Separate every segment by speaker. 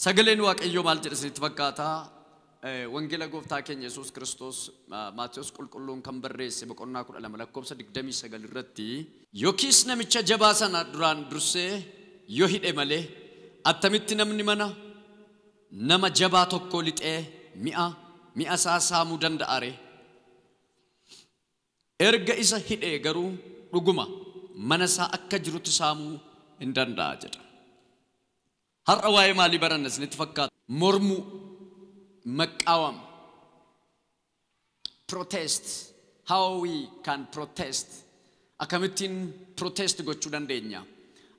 Speaker 1: Sagaleen Waaqayyoo maal jedha isinitti fakkaata? Wangeela Gooftaa keenya Yesuus Kiristoos Maatewos Qulqulluun kan barreesse boqonnaa 12 lakkoofsa 29 irratti yookiis namicha jabaa sana duraan dursee yoo hidhe malee attamitti namni mana nama jabaa tokko lixee mi'a isaa saamuu danda'a ree? Erga isa hidhee garuu dhuguma mana isaa akka jirutti saamuu hin danda'a jedha. Har'a waa'ee maalii baranna isinitti fakkaata? Mormuu, መቃወም, protest, how we can protest. Akkamittiin protest gochuu dandeenya?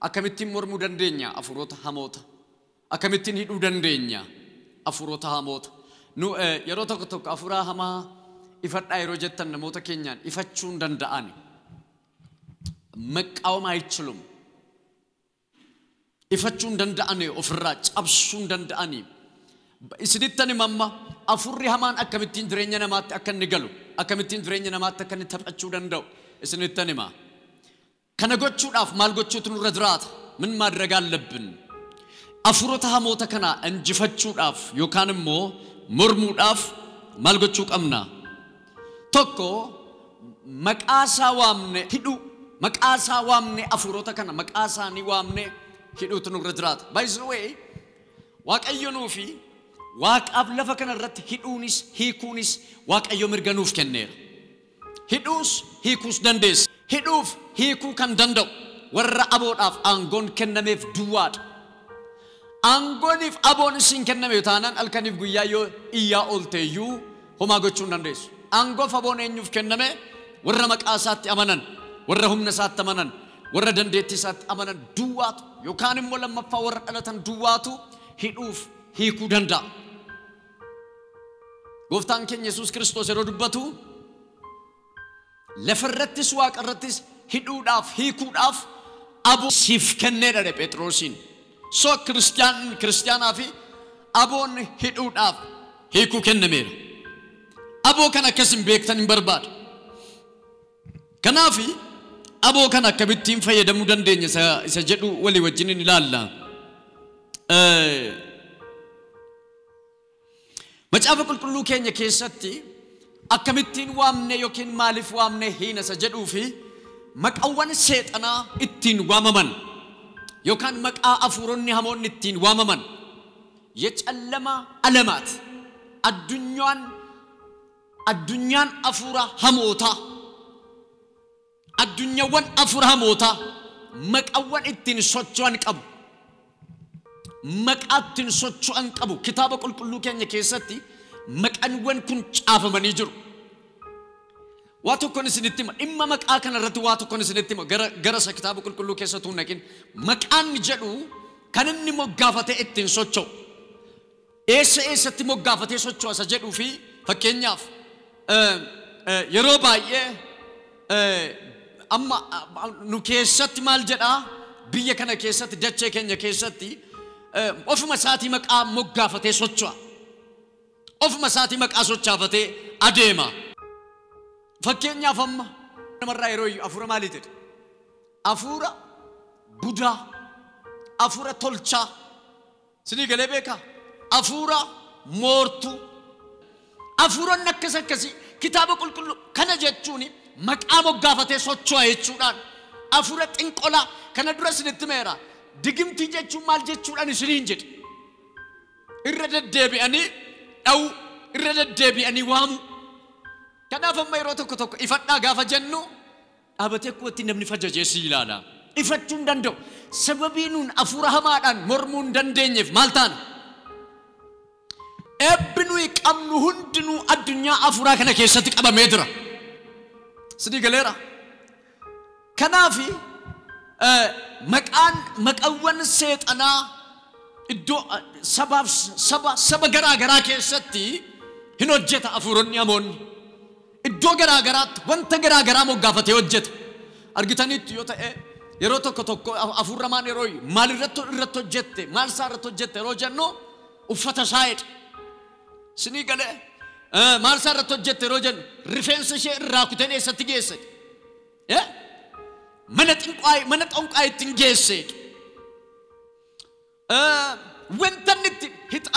Speaker 1: Akkamittiin mormuu dandeenya afuroota hamoota? Akkamittiin hidhuu dandeenya afuroota hamoota? Nu yeroo tokko tokko afuraa hamaa ifadhaa yeroo jettan namoota keenyaan ifachuu hin danda'an. መቃወም አይችሉም። Ifachuu hin danda'ani, ofirraa cabsuu hin danda'ani. Isinittan himamma, afurri hamaan akkamittiin jireenya namaatti akka inni galu, akkamittiin jireenya namaatti akka inni taphachuu danda'u isinittan hima. Kana gochuudhaaf maal gochuutu nurra jiraata? ምን ማድረግ አለብን? Afuroota hamoota kana injifachuudhaaf yookaan immoo mormuudhaaf maal gochuu qabna? Tokko, maqaa isaa waamne hidhuu, maqaa isaa waamne afuroota kana maqaa isaanii waamne hidhuutu nurra jiraata. By the way, Waaqayyo nuufi Waaqaaf lafa kana irratti hidhuunis hiikuunis Waaqayyo mirga nuuf kenneera. Hidhuus hiikuus dandeessa. Hidhuuf hiikuu kan danda'u warra aboodhaaf aangoon kennameef duwwaadha. Aangooniif aboon isin kenname taanaan halkaniif guyyaa yoo iyyaa oolteeyyuu homaa gochuu hin dandeessu. Aangoof aboon eenyuuf kenname? Warra maqaa isaatti amanan, warra humna isaatti amanan, warra dandeettii isaatti amanan duwwaatu yookaan immoo lammaffaa warra dhalatan duwwaatu hidhuuf hiikuu danda'a. Gooftaan keenya Yesuus Kiristoos yeroo dubbatu lafarrattis waaqarrattis hidhuudhaaf hiikuudhaaf aboo siif kenneedha jedhe Phexrosiin. So kiristaanaa fi aboon hidhuudhaaf hiikuu kennameera. Aboo kana akkas hin beektan hin barbaadu. Kanaaf aboo kana akkamittiin fayyadamuu dandeenya isa jedhu walii wajjin hin ilaalla. Macaafa Qulqulluu keenya keessatti akkamittiin waamne yookiin maaliif waamne hiina isa jedhuu fi maqaawwan seexanaa ittiin waamaman yookaan maqaa afuuronni hamoonni ittiin waamaman የጨለማ ዓለማት addunyaan afuura hamootaa, addunyaawwan afuura hamootaa maqaawwan ittiin socho'an qabu. Maqaa ittiin socho'an qabu. Kitaaba Qulqulluu keenya keessatti maqaanwwan kun caafamanii jiru. Waa tokkoon isinitti hima. Dhimma maqaa kana irratti waa tokkoon isinitti hima. Gara isa kitaaba Qulqulluu keessattuu hin naqin. Maqaan jedhu kan inni moggaafatee ittiin socho'u. Eessa eessatti moggaafatee socho'a isa jedhuu fi fakkeenyaaf yeroo baay'ee amma nu keessatti maal jedhaa, biyya kana keessatti, dachee keenya keessatti ofuma isaatii maqaa moggaafatee socho'a. Ofuma isaatii maqaa sochaafatee adeema. Fakkeenyaaf amma namarraa yeroo iyyuu afuura maalii jedhe? Afuura budaa, afuura tolchaa, sinii galee beekaa? Afuura moortuu, afuuronni akkas akkasii kitaaba Qulqulluu kana jechuun maqaa moggaafatee socho'a jechuudhaan. Afuura xinqolaa kana dura isinitti meera. Digimtii jechuun maal jechuudhaan isiniin jedhe? Irra deddeebi'anii dha'u, irra deddeebi'anii waamu. Kanaaf amma yeroo tokko tokko ifadhaa gaafa jennu dhaabatee akkumatti namni fajajee si ilaala. Ifachuu hin danda'u. Sababii nuun afuura hamaadhaan mormuu hin dandeenyeef maal taana? Eebbi nuyi qabnu hundinuu addunyaa afuuraa kana keessatti qabamee jira. Sidii galeera. Kanaafi maqaan maqaawwan seexanaa iddoo sabaaf saba garaa garaa keessatti hin hojjeta afuuronni hamoonni. Iddoo garaa garaatti wanta garaa garaa moggaafatee hojjeta. Argitaniitti yoo ta'e yeroo tokko tokko afuurra maan yeroo maal irratti hojjette, maal isaa irratti hojjette yeroo jennu uffata isaa jedha. Sinii galee maal isaa irratti hojjette yeroo jennu rifeensa ishee irraa kuteen eessatti geesse? Mana xonqaa ittiin geesse. Wanta inni itti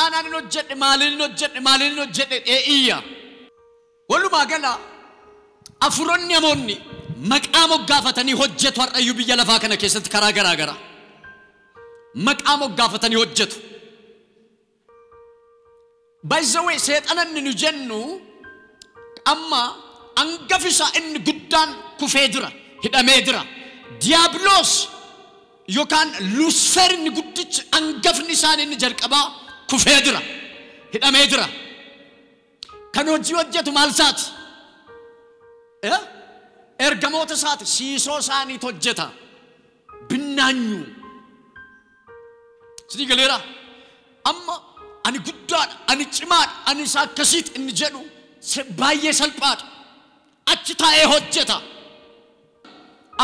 Speaker 1: Maqaanaan hin hojjedhe, maaliin hin hojjedhe, maaliin hin hojjedhe iyya. Walumaa gala afuroonni hamoonni maqaa moggaafatanii hojjetu har'ayyuu biyya lafaa kana keessatti karaa garaa garaa. Maqaa moggaafatanii hojjetu. By the way, seexananni nu jennu amma angafisa inni guddaan kufee jira, hidhamee jira. Diiyaabiloos yookaan Luusfer inni guddichi angafni isaan inni jalqabaa kufee jira, hidhamee jira. Kan hojii hojjetu maal isaati? Ergamoota isaati, siisoo isaaniitu hojjeta. Binnaanyu. Sidii galeera. Amma ani guddaadha, ani cimaadha, ani isa akkasiiti inni jedhu baay'ee salphaadha. Achi taa'ee hojjeta.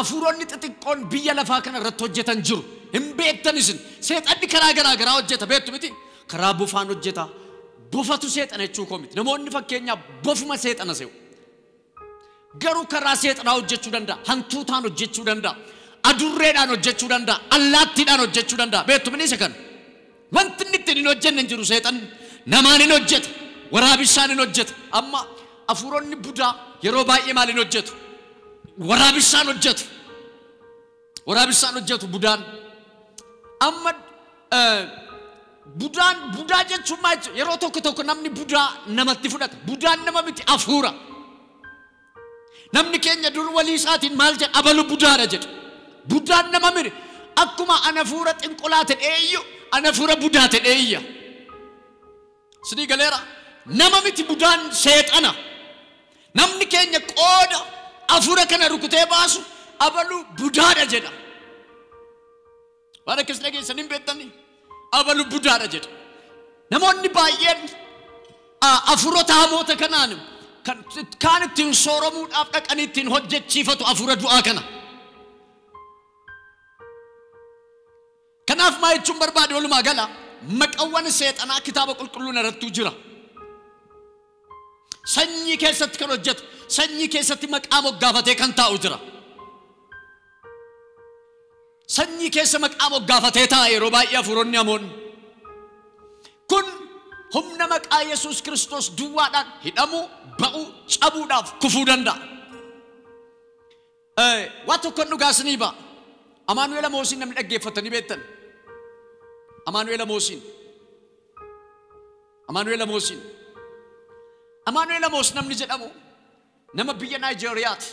Speaker 1: Afuuronni xixiqqoon biyya lafaa kana irratti hojjetan jiru. Hin beektan isin. Seexanni karaa garaa garaa hojjeta beektu miti. Karaa bofaan hojjeta. Bofatu seexana jechuu koo miti. Namoonni fakkeenyaaf bofuma seexana se'u. Garuu karaa seexanaa hojjechuu danda'a. Hantuutaan hojjechuu danda'a. Adurreedhaan hojjechuu danda'a. Allaattiidhaan hojjechuu danda'a. Beektu miti isa kana. Wanti inni ittiin hin hojjenne hin jiru seexanni. Namaan hin hojjeta. Waraabessaan hin hojjeta. Amma afuuronni budaa yeroo baay'ee maal hin hojjetu? Waraabessaan hojjetu. Waraabessaan hojjetu budaan. Amma budaan budaa jechuun maal jechuudha? Yeroo tokko tokko namni budaa namatti fudhata. Budaan nama miti afuura. Namni keenya dur walii isaatiin maal jedha? Abalu budaadha jedha. Budaan nama miti. Akkuma ana afuura xinqolaa ta'e iyyu, ana afuura budaa ta'e iyya. Sidii galeera. Nama miti budaan seexana. Namni keenya qooda afuura kana rukutee baasu abalu budaadha jedha. Waan akkas dhageessan hin beektanii? Abalu budaadha jedha. Namoonni baay'een afuurota hamoota kanaan kaan ittiin sooromuudhaaf dhaqanii ittiin hojjechiifatu afuura du'aa kana. Kanaaf maa jechuun barbaade walumaa gala maqawwan seexanaa kitaaba qulqulluun irrattuu jira. Sanyii keessatti kan hojjetu, sanyii keessatti maqaa moggaafatee kan taa'u jira. Sanyii keessa maqaa moggaafatee taa'a yeroo baay'ee afuuronni hamoonni. Kun humna maqaa Yesuus Kiristoos duwwaadhaan hidhamuu, ba'uu, cabuudhaaf kufuu danda'a. Waa tokkoon dhugaa isinii ba'a. Amaanu'eel Amoosiin namni dhaggeeffatanii beektan. Amaanu'eel Amoosiin. Amaanu'eel Amoosiin. Amaanu'eel Amoos namni jedhamu nama biyya Naayijeeriyaati.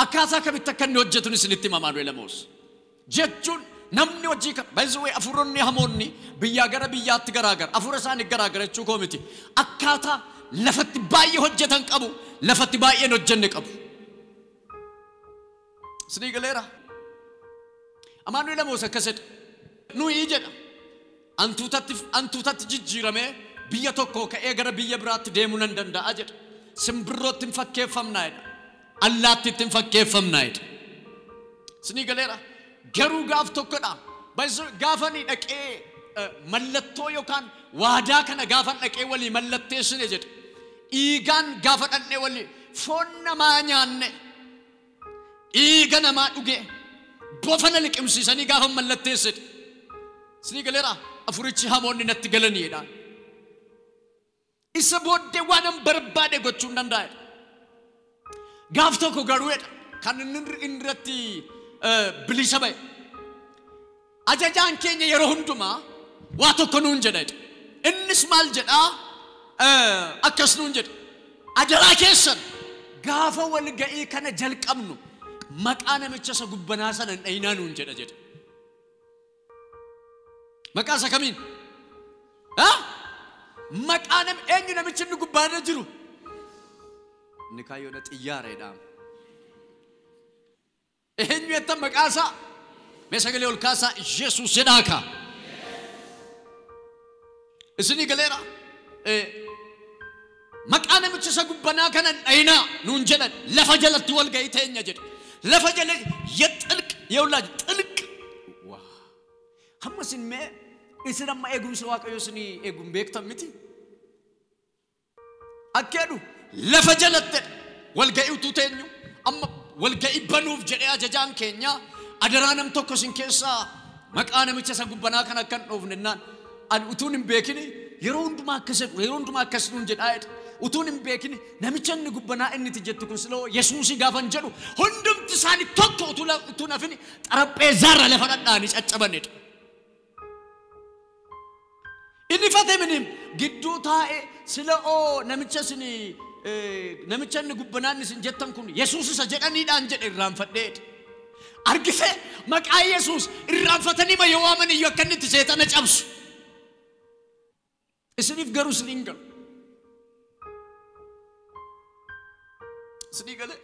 Speaker 1: Akkaataa kamitti akka inni hojjetu isinitti hima Amaanu'eel Amoos. Jechuun namni hojii kan baay'ee afuuronni hamoonni biyyaa gara biyyaatti garaagara afuura isaanii garaagara jechuu koo miti. Akkaataa lafatti baay'ee hojjetan qabu, lafatti baay'ee hin hojjenne qabu. Sidii galeera. Amaanu'eel Amoos akkas jedha. Nuyi jedha. Antuutatti jijjiiramee biyya tokkoo ka'ee gara biyya biraatti deemuu nan danda'a jedha. Simbirrootti hin fakkeeffamnaa jedha. Allaattiitti hin fakkeeffamnaa jedha. Sidii galeera. Garuu gaaf tokkodha. Gaafanii dhaqee mallattoo yookaan waadaa kana gaafan dhaqee walii mallatteessine jedha. Dhiigaan gaafa dhaqnee walii foon namaa nyaanne dhiiga namaa dhuge bofa na liqimsiisanii gaafa mallatteessine. Sidii galeera. Afurichi hamoonni natti galaniidha. Isa booddee waan an barbaade gochuu hin danda'edha. Gaaf tokko garuudha kan inni irratti bilisa ba'e. Ajajaan keenya yeroo hundumaa waa tokko nuun jedha. Innis maal jedhaa? Akkas nuun jedha. Adaraa keessan gaafa walga'ii kana jalqabnu maqaa namicha isa gubbanaa sana hin dhayinaa nuun jedha jedha. Maqaa isa kamiin? Maqaa nam eenyu namichi inni gubbaarra jiru? Inni kaayyoodha xiyyaara jedhama. Eenyu jettan maqaa isaa? Mee sagalee ol kaasaa Yesuus jedhaa kaa. Isinii galeera. Maqaa namicha isa gubbanaa kana hin dhayinaa nuun jedhan lafa jalatti wal ga'ii teenya jedhe. Lafa jala የጥልቅ የሁላችሁ ጥልቅ ዋ hamma isin mee isin amma eegumsa Waaqayyo isinii eeguun beektan miti. Akka jedhu lafa jalatti walga'ii utuu teenyu amma walga'ii banuuf jedhee ajajaan keenya adaraa nam tokko isin keessaa maqaa namicha isa gubbanaa kana akka hin dhoofne jennaan Ani utuun hin beekini yeroo hundumaa akkas jedhu, yeroo hundumaa akkas nuun jedhaa jedha. Utuun hin beekini namicha inni gubbanaa inni itti jettu kun siloo Yesuusii gaafan jedhu hundumti isaanii tokko utuu nafini xarapheezzaarra lafa dhadha'anii caccabanidha. Inni fate minim gidduu taa'e sila'oo namicha isin namicha inni gubbanaa inni isin jettan kun Yesuus isa jedhaniidhaan jedhe irraanfadheedha. Argise maqaa Yesuus irraanfatanii ma yoo waaman iyyuu akka inni itti seexana cabsu. Isiniif garuu isiniin galu. Isinii galee.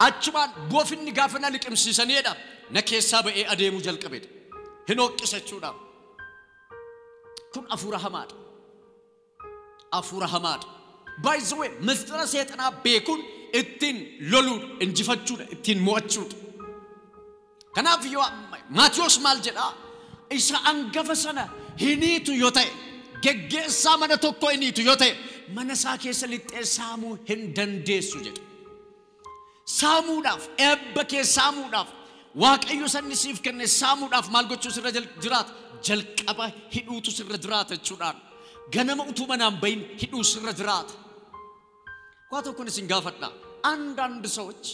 Speaker 1: Achumaan boofinni gaafa na liqimsiisaniidha na keessaa ba'ee adeemuu jalqabeedha. Hin hooqqisachuudhaaf. Kun hafuura hamaadha. Hafuura hamaadha. By the way, mistira seexanaa beekuun ittiin loluudha, injifachuudha, ittiin mo'achuudha. Kanaaf yoo Maatiyos maal jedhaa? Isa angafa sana hiniitu yoo ta'e, geggeessaa mana tokko hiniitu yoo ta'e, mana isaa keessa lixxee saamuu hin dandeessu jedha. Saamuudhaaf, eebba kee saamuudhaaf, Waaqayyo sanni siif kenne saamuudhaaf maal gochuu sirra jiraata? Jalqaba hidhuutu sirra jiraata jechuudhaan. Ganama utuu manaan bahin hidhuu sirra jiraata. Waa tokkoon isin gaafadha. አንዳንድ ሰዎች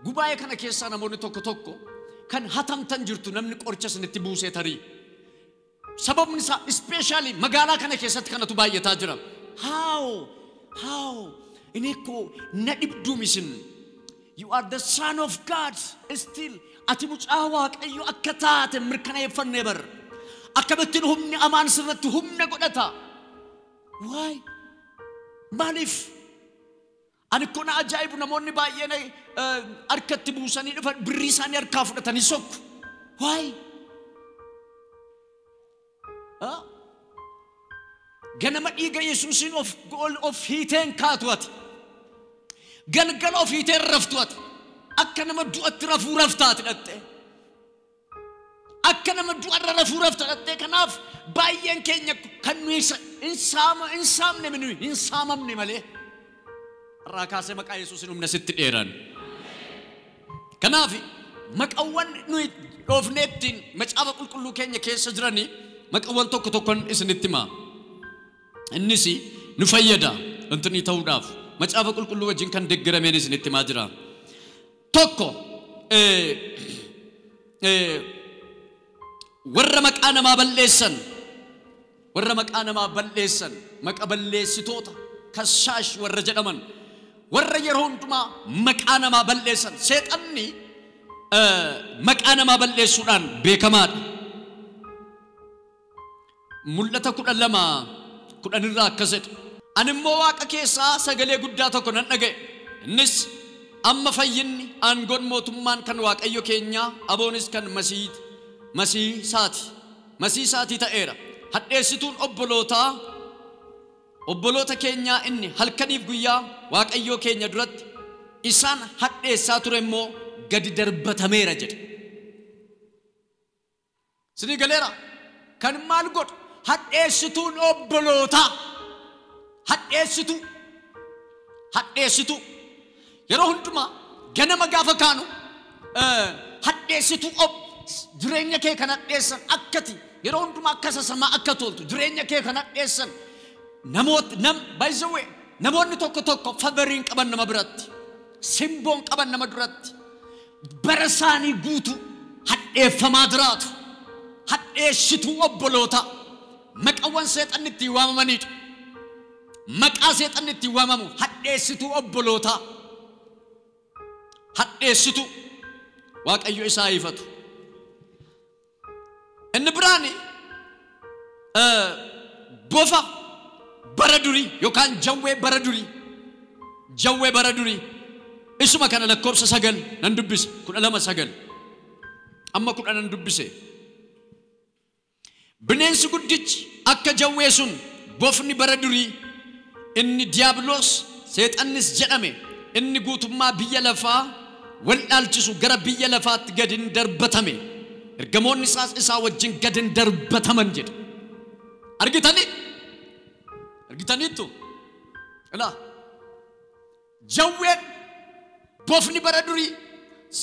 Speaker 1: ጉባኤ kana keessaa namoonni tokko tokko kan hatamtan jirtu namni qoricha isinitti buusee tarii. Sababni isaa ispeeshaalii magaalaa kana keessatti kanatu baay'ataa jira. How? How? Inni koo na dhibduum isin. You are the son of God still. Ati mucaa Waaqayyo akka taate mirkaneeffannee bar. Akkamittiin humni amaan sirratti humna godhata. Why? Maaliif? Ani kun ajaa'ibu namoonni baay'een harkatti buusanii dhufan birrii isaanii harkaa fudhatanii sokku. Why? Ganama dhiiga Yesuusiin of hiiteen kaatu ati. Galgala of hiiteen raftu ati. Akka nama du'atti rafuu raftaati dhattee. Akka nama du'arra rafuu rafta dhattee. Kanaaf baay'een keenya kan nuyi hin saamne nuyi hin saamamne malee. Irraa kaasee maqaa Yesuusiin humna sitti dheeran. Kanaaf maqaawwan nuyi dhoofnee ittiin macaafa qulqulluu keenya keessa jiranii maqaawwan tokko tokkoon isinitti himaa. Innis nu fayyada wanti ta'uudhaaf macaafa qulqulluu wajjin kan deeggarameen isinitti himaa jira. Tokko warra maqaa namaa balleessan, warra maqaa namaa balleessan, maqa balleessitoota kassaash warra jedhaman, warra yeroo hundumaa maqaa namaa balleessan. Seexanni maqaa namaa balleessuudhaan beekamaadha. Mul'ata 12:10 irraa akkas jedha. Ani immoo Waaqa keessaa sagalee guddaa tokko nan dhaga'e. Innis amma fayyinni aangoon mootummaan kan Waaqayyo keenyaa aboonis kan Masiisaati. Masiisaatii ta'eera. Hadheessituun obboloota keenyaa inni halkaniif guyyaa Waaqayyoo keenya duratti isaan hadheessaa ture immoo gadi darbatameera jedhe. Sinii galeera. Kan maal godhu? Hadheessituun obbolootaa. Hadheessituu. Hadheessituu. Yeroo hundumaa ganama gaafa kaanu hadheessituu jireenya kee kan hadheessan akkati yeroo hundumaa akka sasamaa akka toltu jireenya kee kan hadheessan namoota nam by the way namoonni tokko tokko favoriin qaban nama biratti, simboon qaban nama duratti bara isaanii guutuu hadheeffamaa jiraatu. Hadheessituu obboloota maqaawwan seexanni ittiin waamamanidha. Maqaa seexanni ittiin waamamu hadheessituu obboloota. Hadheessituu Waaqayyo isaa ifatu. Inni biraani bofa bara durii yookaan jawwee bara durii, jawwee bara durii isuma kana lakkoofsa 9 nan dubbise, 12:9 amma 10 nan dubbise. Bineensi guddichi akka jawwee sun bofni bara durii inni diiyaabiloos seexannis jedhame inni guutummaa biyya lafaa wal dhaalchisu gara biyya lafaatti gad hin darbatame. Ergamoonni isaas isaa wajjin gad hin darbataman jedhe. Argitanii? Argitaniittu? Ilaa jawween bofni bara durii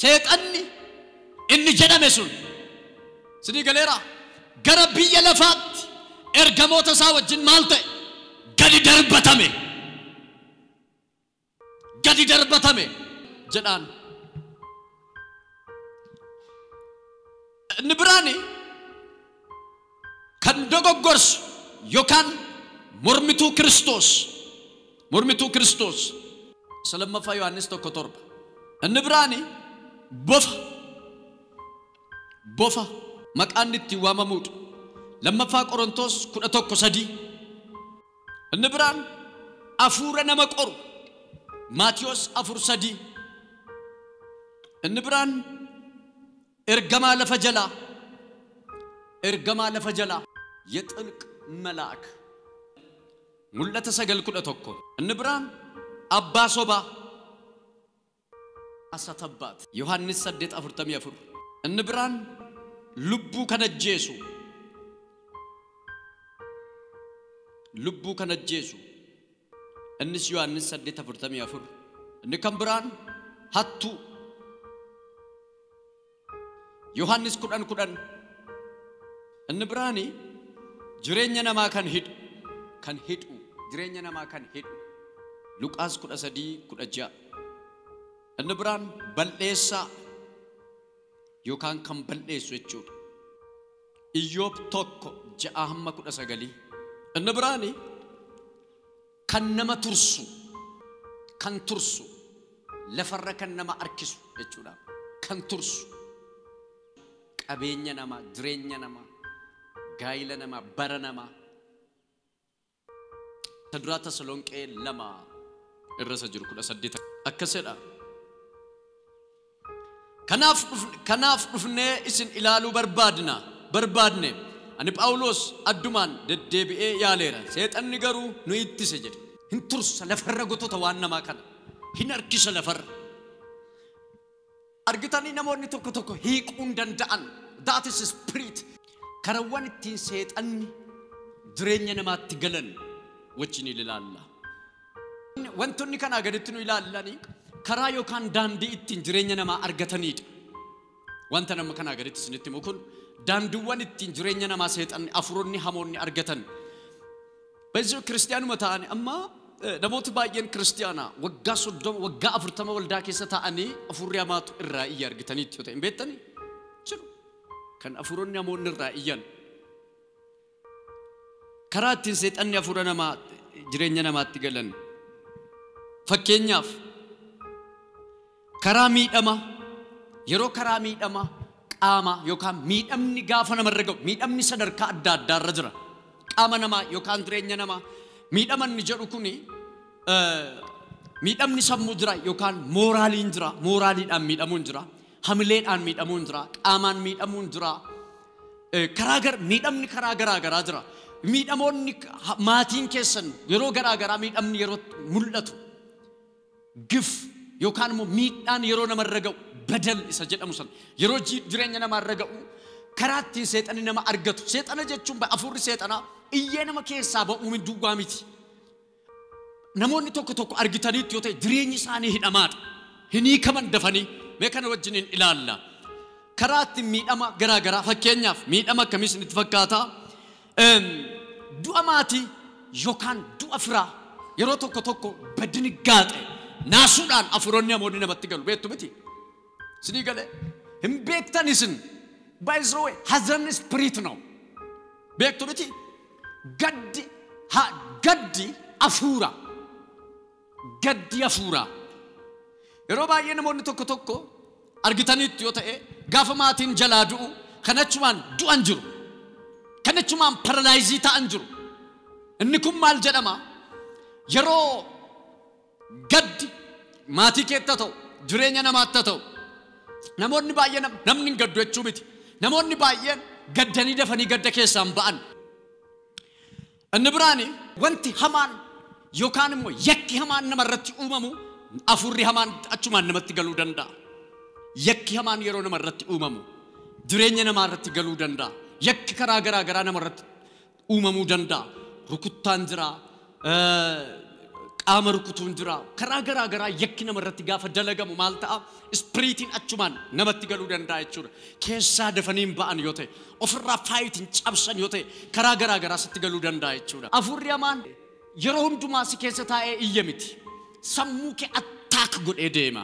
Speaker 1: seexanni inni jedhame sun Sinii galeera gara biyya lafaatti ergamoota isaa wajjin maal ta'e? Gadi darbatame. Gadi darbatame jedhaan. Inni biraani kan dogoggorsu yookaan mormituu Kiristoos. Mormituu Kiristoos. Isa lammaffaa Yohaannis 1:7. Inni biraani bofa. Bofa maqaan ittiin waamamuudha. Lammaffaa Qorontos 11:3. Inni biraan afuura nama qoru. Maatiyos 4:3. Inni biraan ergamaa lafa jalaa. Ergamaa lafa jalaa. የጥልቅ መልአክ ሙለተ 9:11. Inni biraan abbaa sobaa asatabbaat. Yohaannis 8:44. Inni biraan lubbuu kan ajjeesu. Lubbuu kan ajjeesu. Innis Yohaannis 8:44. Inni kan biraan hattuu. Yohaannis 10:10. Inni biraani jireenya namaa kan hidhu. Kan hidhu. Jireenya namaa kan hidhu. Luqaas 13:16. Inni biraan balleessaa yookaan kan balleessu jechuudha. Iyyoob 1:6-19. Inni biraani kan nama tursu. Kan tursu. Lafarra kan nama harkisu jechuudha. Kan tursu. Qabeenya namaa, jireenya namaa, gaayila namaa, bara namaa. Duraa Tasalonqee 2 irra isa jiru 18 akkasidha. Kanaaf dhufnee isin ilaaluu barbaadne. Ani Phaawulos addumaan deddeebi'ee yaaleera. Seexanni garuu nu ittise jedhe. Hin tursa lafarra gotoota waan namaa kana. Hin harkisa lafarra. Argitanii namoonni tokko tokko hiiquu hin danda'an. That is spirit. Karawwan ittiin seexanni jireenya namaatti galan wajjin ilaalla. Wantoonni kanaa gaditti nu ilaallanii karaa yookaan daandii ittiin jireenya namaa argatanidha. Wanta nama kanaa gaditti isinitti himu kun daandiiwwan ittiin jireenya namaa seexanni afuroonni hamoonni argatan. Baay'ee kiristiyaanuma ta'anii amma namooti baay'een kiristiyaana waggaa 30 waggaa 40 waldaa keessa ta'anii afurri hamaatu irraa iyya argitaniitti yoo ta'e hin beektanii jiru. Kan afuroonni hamoonni irraa iyyan. Karaa ittiin seexanni afuura namaa jireenya namaatti galan. Fakkeenyaaf karaa miidhama yeroo karaa miidhama qaama yookaan miidhamni gaafa namarra ga'u miidhamni sadarkaa adda addaarra jira. Qaama namaa yookaan jireenya namaa miidhama inni jedhu kuni miidhamni sammuu jira yookaan mooraaliin jira. Mooraaliidhaan miidhamuun jira. Hamileedhaan miidhamuun jira. Qaamaan miidhamuun jira. Karaa gar miidhamni karaa garaa garaa jira. Miidhamoonni maatiin keessan yeroo garaa garaa miidhamni yeroo mul'atu gif yookaan immoo miidhaan yeroo namarra ga'u badal isa jedhamu sana yeroo jireenya namarra ga'u karaa ittiin seexanni nama argatu. Seexana jechuun afurri seexanaa iyyee nama keessaa ba'uu duwwaa miti. Namoonni tokko tokko argitaniitti yoo ta'e jireenyi isaanii hidhamaadha. Hin hiikaman dafanii. Mee kana wajjin hin ilaalla. Karaa ittiin miidhama garaa garaa fakkeenyaaf miidhama akkamii isinitti fakkaata? Du'a maatii yookaan du'a firaa yeroo tokko tokko badini gaaxe naasuudhaan afuroonni hamoonni namatti galu beektu miti. Isinii galee hin beektan isin. By the way, ሀዘን spirit ነው. Beektu miti. Gaddi afuura. Gaddi afuura. Yeroo baay'ee namoonni tokko tokko argitaniitti yoo ta'e gaafa maatiin jalaa du'u kan achumaan du'an jiru. Kan achumaan paralaayizii ta'an jiru. Inni kun maal jedhama? Yeroo gaddi maatii keetta ta'u, jireenya namaatti ta'u, namoonni baay'een namni hin gaddu jechuu miti. Namoonni baay'een gaddanii dafanii gadda keessaan ba'an. Inni biraani wanti hamaan yookaan immoo yakki hamaan namarratti uumamu afurri hamaan achumaan namatti galuu danda'a. Yakki hamaan yeroo namarratti uumamu jireenya namaarratti galuu danda'a. Yakki karaa garaa garaa namarratti uumamuu danda'a. Rukuttaan jira, Qaama rukutuun jira. Karaa garaa garaa yakki namarratti gaafa dalagamu maal ta'a? Ispiriitiin achumaan namatti galuu danda'a jechuudha. Keessaa dafanii hin ba'an yoo ta'e, ofirraa faayitiin cabsan yoo ta'e, karaa garaa garaa sitti galuu danda'a jechuudha. Hafuurri hamaan yeroo hundumaa si keessa taa'ee iyya miti. Sammuu kee attaak godhee deema.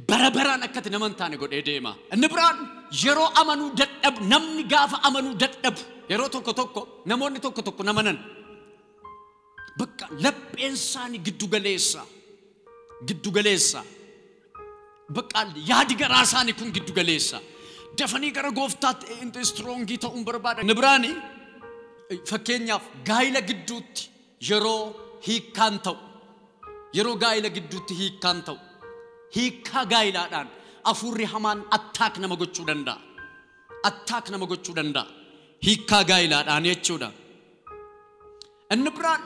Speaker 1: Bara baraan akkati nama hin taane godhee deema. Inni biraan yeroo amanuu dadhabu, namni gaafa amanuu dadhabu, yeroo tokko tokko namoonni tokko tokko namanan bakka lapheen isaanii giddu galeessa. Giddu galeessa. Bakka yaadi garaa isaanii kun giddu galeessa. Dafanii gara gooftaatti strongii ta'uun barbaada. Inni biraani fakkeenyaaf gaayila gidduutti yeroo hiikkaan ta'u, yeroo gaayila gidduutti hiikkaan ta'u, hiikkaa gaayilaadhaan hafuurri hamaan attaak nama gochuu danda'a. Attaak nama gochuu danda'a. Hiikkaa gaayilaadhaan jechuudha. Inni biraan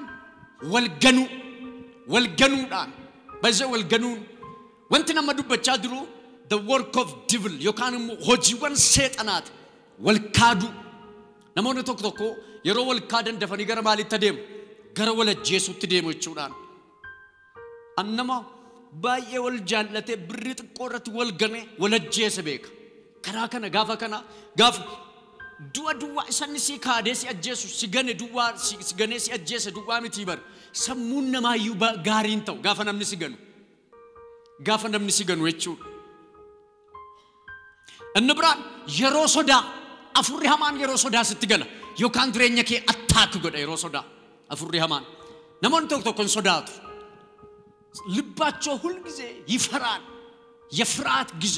Speaker 1: walganuu, walganuudhaan, baay'ee walganuun wanti nama dubbachaa jiru the work of devil yookaan immoo hojiiwwan seexanaati. Wal kaaduu. Namoonni tokko tokko yeroo wal kaadan dafanii gara maalitti adeemu? Gara wal ajjeesuutti deemu jechuudhaan. Annama baay'ee wal jaallatee birrii xiqqoo irratti wal gane wal ajjeese beeka. Karaa kana gaafa kana gaafa du'a duwwaa isanni si kaadee si ajjeesu si gane duwwaa si ganee si ajjeese duwwaa miti bar. Sammuun namaayyuu gaariin ta'u gaafa namni si ganu. Gaafa namni si ganu jechuudha. Inni biraan yeroo sodaa, hafuurri hamaan yeroo sodaa sitti gala yookaan jireenya kee attaak godha yeroo sodaa hafuurri hamaan. Namoonni tokko tokko hin sodaatu. ልባቸው ሁልጊዜ ይፈራል። የፍርሃት ጊዜ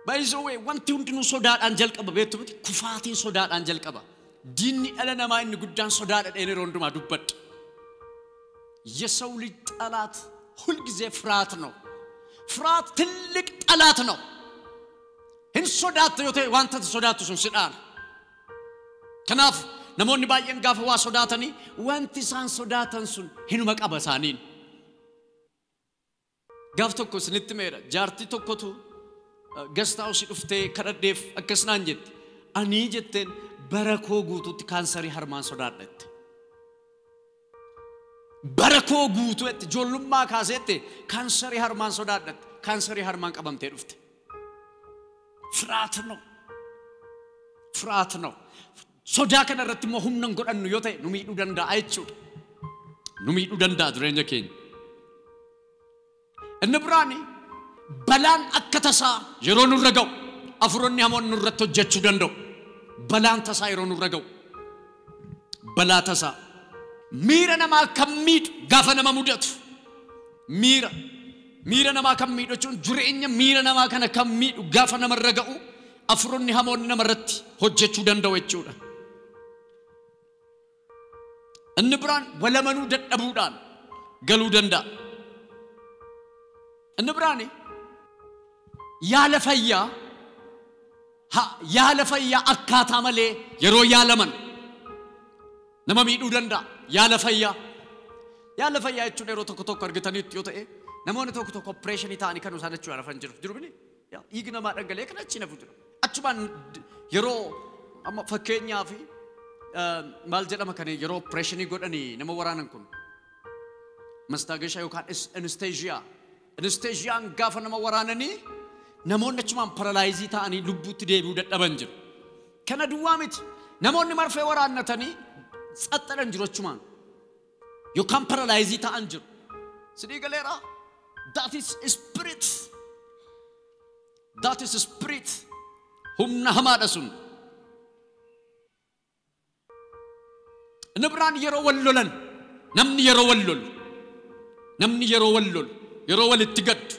Speaker 1: ባይዘዌ wanti hundinuu sodaadhaan jalqaba beektu miti kufaatiin sodaadhaan jalqaba. Diinni dhala namaa inni guddaan sodaadha dheen yeroo hundumaa dubbadha. የሰው ልጅ ጠላት ሁልጊዜ ፍርሃት ነው። ፍርሃት ትልቅ ጠላት ነው። Hin sodaattu yoo ta'e wanta ati sodaattu sun si dhaala. Kanaaf namoonni baay'een gaafa waa sodaatanii wanti isaan sodaatan sun hinuma qaba isaaniin. Gaaf tokko isinitti meera jaartii tokkotu guest house dhuftee kadhadheef akkas naan jette. Anii jetteen bara koo guutuutti kaansarii harmaan sodaadha jette. Bara koo guutuu jette ijoollummaa kaaseette kaansarii harmaan sodaadha jette. Kaansarii harmaan qabamtee dhufte. ፍርሃት ነው። ፍርሃት ነው። Sodaa kana irratti immoo humna hin godhannu yoo ta'e nu miidhuu danda'a jechuudha. Nu miidhuu danda'a jireenya keenya. Inni biraani balaan akka tasaa yeroo nurra ga'u hafuuronni hamoon nurratti hojjechuu danda'u. Balaan tasaa yeroo nurra ga'u. Balaa tasaa. Miira namaa kan miidhu gaafa nama mudatu. Miira. Miira namaa kan miidhu jechuun jireenya miira namaa kana kan miidhu gaafa namarra ga'u hafuuronni hamoonni namarratti hojjechuu danda'u jechuudha. Inni biraan walamanuu dadhabuudhaan galuu danda'a. Inni biraan yaala fayyaa yaala fayyaa akkaataa malee yeroo yaalaman nama miidhuu danda'a. Yaala fayyaa. Yaala fayyaa jechuun yeroo tokko tokko argitaniitu yoo ta'e namoonni tokko tokko opereeshinii ta'anii kan isaan achumaan hafan jiru. Jiru bini? Dhiigni namaa dhangala'ee kan achi nafu jiru. Achumaan yeroo amma fakkeenyaaf maal jedhama kan yeroo opereeshinii godhanii nama waraanan kun mastaageshaa yookaan anesteeziyaa. Anesteeziyaan gaafa nama waraananii namoonni achumaan paralaayizii ta'anii lubbuutti deebi'uu dadhaban jiru. Kana duwwaa miti. Namoonni marfee waraannatanii tsaxxalan jiru achumaan yookaan paralaayizii ta'an jiru. Sidii galeeraa? That is spirit. That is spirit. Humna hamaadha sun. Inni biraan yeroo wal lolan namni yeroo wal lolu namni yeroo wal lolu yeroo walitti gaddu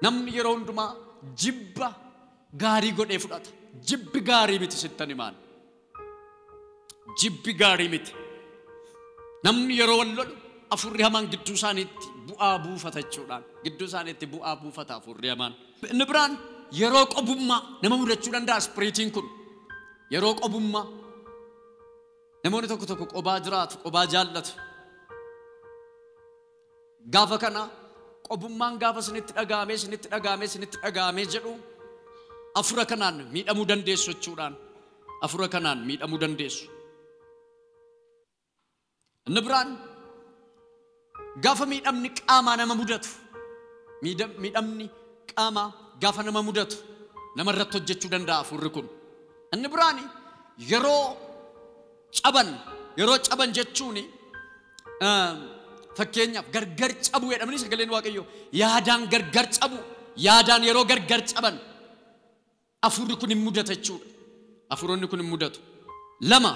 Speaker 1: namni yeroo hundumaa jibba gaarii godhee fudhata. Jibbi gaarii miti sittan himaan. Jibbi gaarii miti. Namni yeroo wal lolu hafuurri hamaan gidduu isaaniitti bu'aa buufata jechuudhaan gidduu isaaniitti bu'aa buufata hafuurri hamaan. Inni biraan yeroo qobummaa nama mudachuu danda'a ispiriitiin kun. Yeroo qobummaa namoonni tokko tokko qobaa jiraatu, qobaa jaallatu. Gaafa kana qobummaan gaafa isinitti dhaga'amee isinitti dhaga'amee isinitti dhaga'amee jedhu hafuura kanaan miidhamuu dandeessu jechuudhaan hafuura kanaan miidhamuu dandeessu. Inni biraan gaafa miidhamni qaamaa nama mudatu, miidhamni qaamaa gaafa nama mudatu namarratti hojjechuu danda'a hafuurri kun. Inni biraan yeroo caban jechuun fakkeenyaaf gargar cabuu jedhamanii sagaleen Waaqayyoo yaadaan gargar cabu, yaadaan yeroo gargar caban hafuurri kun hin mudata jechuudha. Hafuuronni kun hin mudatu. 2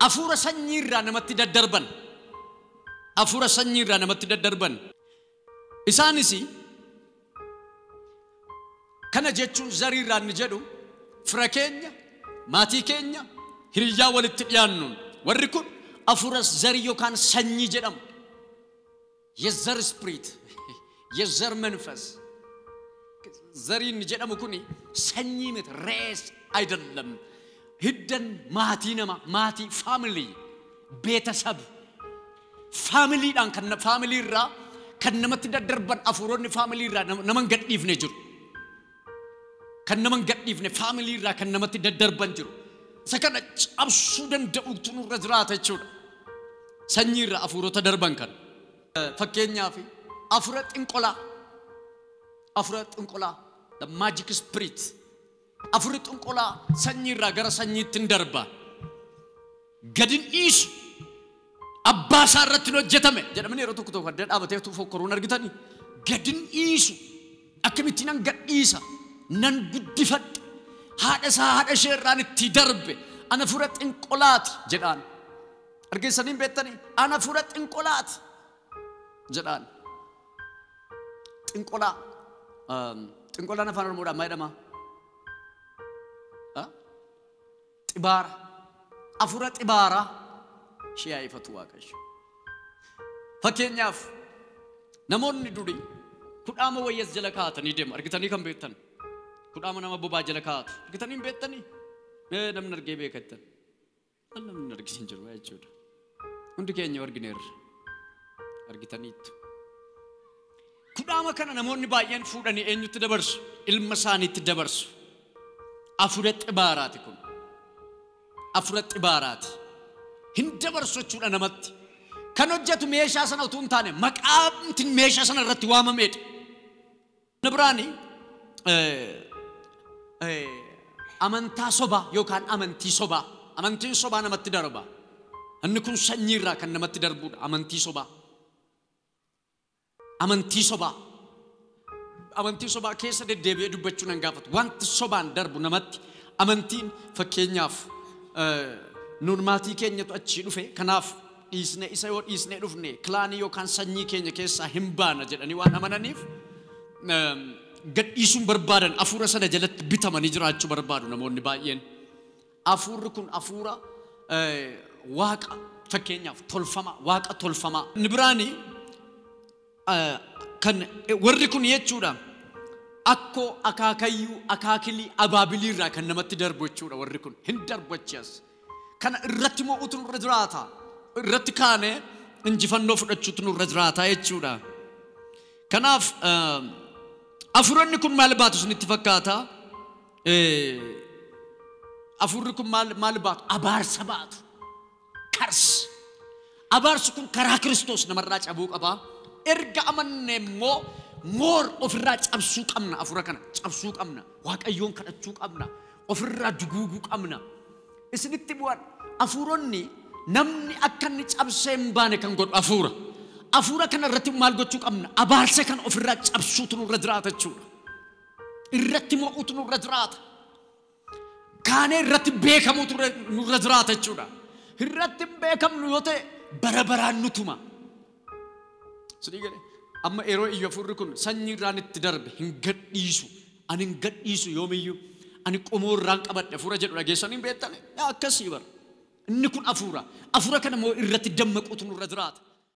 Speaker 1: hafuura sanyii irraa namatti daddarban. Hafuura sanyii irraa namatti daddarban. Isaanis kana jechuun zarii irraa inni jedhu fira keenya, maatii keenya, hiriyyaa walitti dhiyaannuun warri kun hafuura zarii yookaan sanyii jedhamu. የዘር ስፕሪት የዘር መንፈስ ዘሪ inni jedhamu kuni sanyii miti, rees አይደለም። hiddan maatii nama, maatii faamilii, ቤተሰብ faamiliidhaan kan faamilii irraa kan namatti daddarban hafuuronni faamilii irraa nama hin gadhiifne jiru. Kan nama hin gadhiifne faamilii irraa kan namatti daddarban jiru. Isa kana cabsuu danda'utu nurra jiraata jechuudha. Sanyii irraa hafuurota darban kana. Fakkeenyaaf hafuura xinqolaa, hafuura xinqolaa, the magic spirit. Hafuurri xinqolaa sanyii irraa gara sanyiitti hin darba. Gadi hin dhiisu. Abbaa isaa irratti hin hojjetame jedhamanii yeroo tokko tokko adda dhaabatee fokkoruun argitanii gadi hin dhiisu. Akkamittiin nan gadhiisa, nan guddifadha, haadha isaa haadha ishee irraan itti darbe, ana hafuura xinqolaati jedhaan. Argeessanii hin beektanii? Ana hafuura xinqolaati jedhaan. Xinqolaa, xinqolaan afaan Oromoodhaan maal jedhama? Xibaara. Hafuura xibaaraa ishee yaa'ifatu Waaqayyo. Fakkeenyaaf namoonni durii kudhaama wayyas jala kaa'atanii deemu. Argitanii kan beektan? Kudhaama nama bobaa jala kaa'atu. Argitanii hin beektanii? Namni argee beekattan. Namni argisiin hin jiru jechuudha. Hundi keenya argineerra. Argitaniittu. Kudhaama kana namoonni baay'een fuudhanii eenyutti dabarsu? Ilma isaaniitti dabarsu. Hafuura xibaaraati kun. Hafuura xibaaraati. Hin dabarsu jechuudha namatti. Kan hojjetu meeshaa sana utuu hin taane maqaamtiin meeshaa sana irratti waamameedha. Inni biraani amantaa sobaa yookaan amantii sobaa. Amantiin sobaa namatti darba. Inni kun sanyii irraa kan namatti darbudha. Amantii sobaa. Amantii sobaa. Amantii sobaa keessa deddeebi'ee dubbachuu nan gaafatu. Wanti sobaan darbu namatti amantiin fakkeenyaaf nuun maatii keenyatu achii dhufe kanaaf dhiisne isa yoo dhiisne dhufne kilaanii yookaan sanyii keenya keessaa hin baana jedhanii waan amananiif gadhiisuun barbaadan hafuura sana jalatti bitamanii jiraachuu barbaadu namoonni baay'een. Hafuurri kun hafuura waaqa fakkeenyaaf tolfamaa, waaqa tolfamaa. Inni biraani kan warri kun jechuudha akkoo akaakayyuu, akaakilii, abaabilii irraa kan namatti darbu jechuudha warri kun hin darbu achi. Kana irratti mo'utu nurra jiraata. Irratti kaanee injifannoo fudhachuutu nurra jiraata jechuudha. Kanaaf hafuuronni kun maal baatu isinitti fakkaata? Hafuurri kun maal baatu? Abaarsa baatu. Kars. Abaarsi kun karaa Kiristoos namarraa cabuu qaba. Erga amanne immoo moor ofirraa cabsuu qabna. Hafuura kana cabsuu qabna. Waaqayyoon kadhachuu qabna. Ofirraa duguuguu qabna. Isinitti bu'an hafuuronni namni akka inni cabsee hin baane kan godhu hafuura. Hafuura kana irratti maal gochuu qabna? Abaarsa kana ofirraa cabsuutu nurra jiraata jechuudha. Irratti mo'uutu nurra jiraata. Kaanee irratti beekamuutu nurra jiraata jechuudha. Irratti hin beekamnu yoo ta'e bara baraan nutuma. Sidii galee amma yeroo iyyuu hafuurri kun sanyii irraan itti darbe hin gadhiisu. Ani hin gadhiisu yoomiyyuu. Ani qomoo irraan qabadhe hafuura jedhu dhageessanii hin beektani? Akkasii bara. Inni kun hafuura. Hafuura kana immoo irratti dammaquutu nurra jiraata.